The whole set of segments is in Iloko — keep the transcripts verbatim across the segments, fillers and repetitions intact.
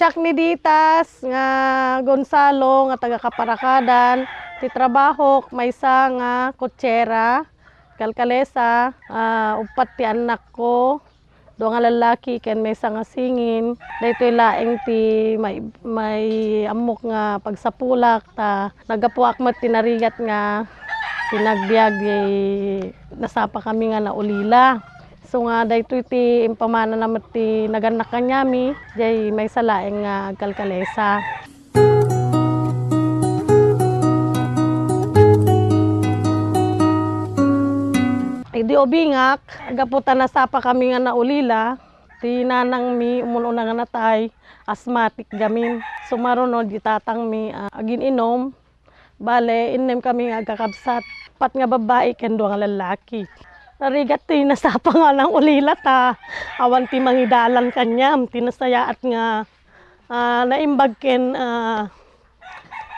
Siak ni Ditas nga Gonzalo nga taga Kaparakadan, ti trabahok maysa nga kotsera, kalkalesa, ah, uppat ti annakko, dua nga lallaki ken maysa nga singin. Daytoy laeng ti may, may ammok nga pagsapulak ta naggapuak met ti narigat nga pinagbiag, eh, nasapa kami nga naulila. So nga daytoy ti impamanana met ti nagannak kaniami, jay maysa laeng nga agkalkalesa. Idi ubingak, gapu ta nasapa kami nga naulila, ti nanangmi, umuna nga natay, asthmatic gamin. Sumaruno, di tatangmi, ah, agin-inom. Bale, innem kami nga agkakabsat, pat nga babbai ken dua nga lallaki. Narigat ti nasapa nga naulila ta awan ti mangidalan kaniam, ti nasayaat nga, ah, naimbag ken, ah,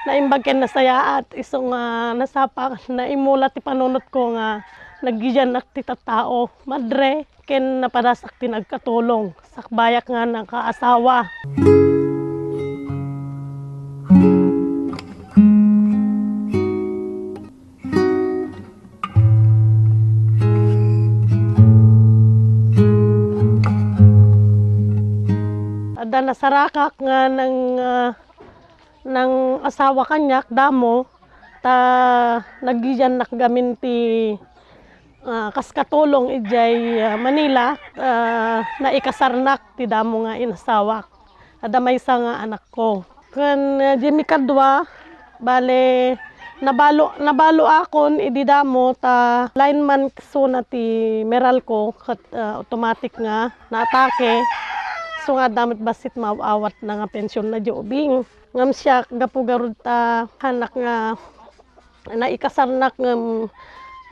naimbag ken nasayaat. Isu nga nasapa, naimula ti panunotko nga naggidiannak ti tattao. Madre, ken napadasak ti nagkatulong, sakbayak nga nakaasawa. Adda nasarakak nga nang, ah, nang asawa kaniak, damo, ta naggidiannak gamin ti, ah, kas katulong idiay, ah, Manila, ah, naikasarnak ti damo nga inasawak. Adda maysa nga anakko. Ken, ah, Jimmy kadua, bale, nabalo, nabaloakon idi damo ta lineman isuna ti Meralco ket, ah, automatic nga naatake. So nga adda met bassit maaw-awatna nga pensionna diay ubing. Ngem siak, gapu garud ta hanak nga naikasarnak ngem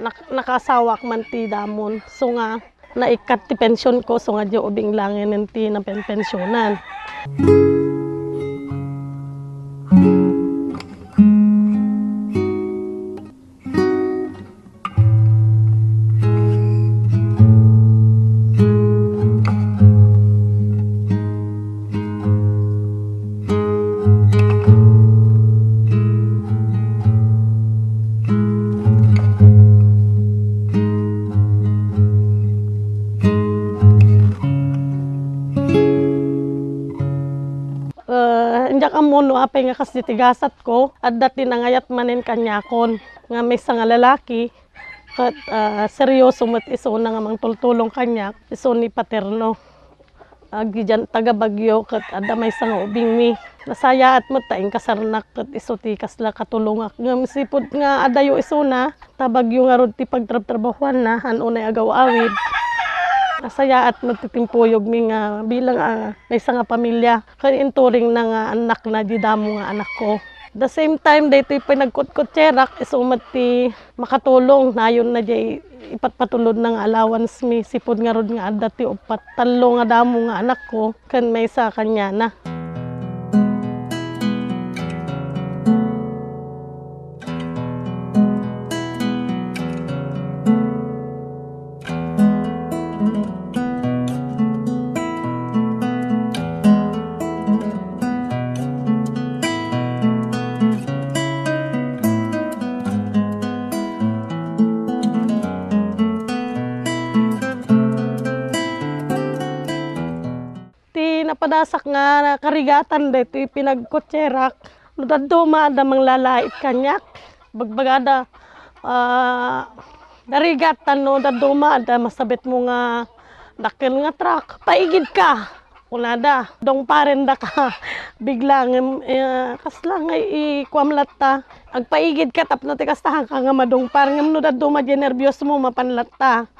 nak-, nakaasawak man ti damon. So nga naikkat ti pensionko, so nga diay ubing laengen ti napenpensionan. Eh, diak ammo no apay nga kasdi ti gasatko, adda ti nangayat manen kaniakon nga maysa nga lalaki, ket, ah, seryoso met isuna nga mangtultulong kaniak, isu ni Paterno. Agidian taga Baguio, ket adda maysa nga ubingmi. Nasayaat met ta inkasarnak ket isu ti kasla katulongak. Ngem sipud nga adayo isuna, ta Baguio ngarud ti pagtrabtrabahuanna, han unay agaw-awid. Nasayaat met ti timpuyogmi nga bilang, ah, maysa nga pamilya. Ken inturingna nga annakna di damo nga anakko. The same time, daytoy panagkutkutserak, isu met ti makatulong, nayonna diay ipatpatulodna nga allowance mi, sipud ngarud nga adda ti uppat, tallo nga damo nga anakko, ken maysa kaniana. Ti napadasak nga karigatan daytoy pinagkutserak, no dadduma adda manglalait kaniak, bagbagada, ah, narigat, ta no dadduma adda masabitmo nga dakkel nga truck, "Paigidka," kunada. Dungparendaka. Bigla ngem, eh, kasla nga ikuam latta. Agpaigidka tapno ti kasta, haanka nga madungpar. Ngem no dadduma diay nerbiosmo, mapan latta.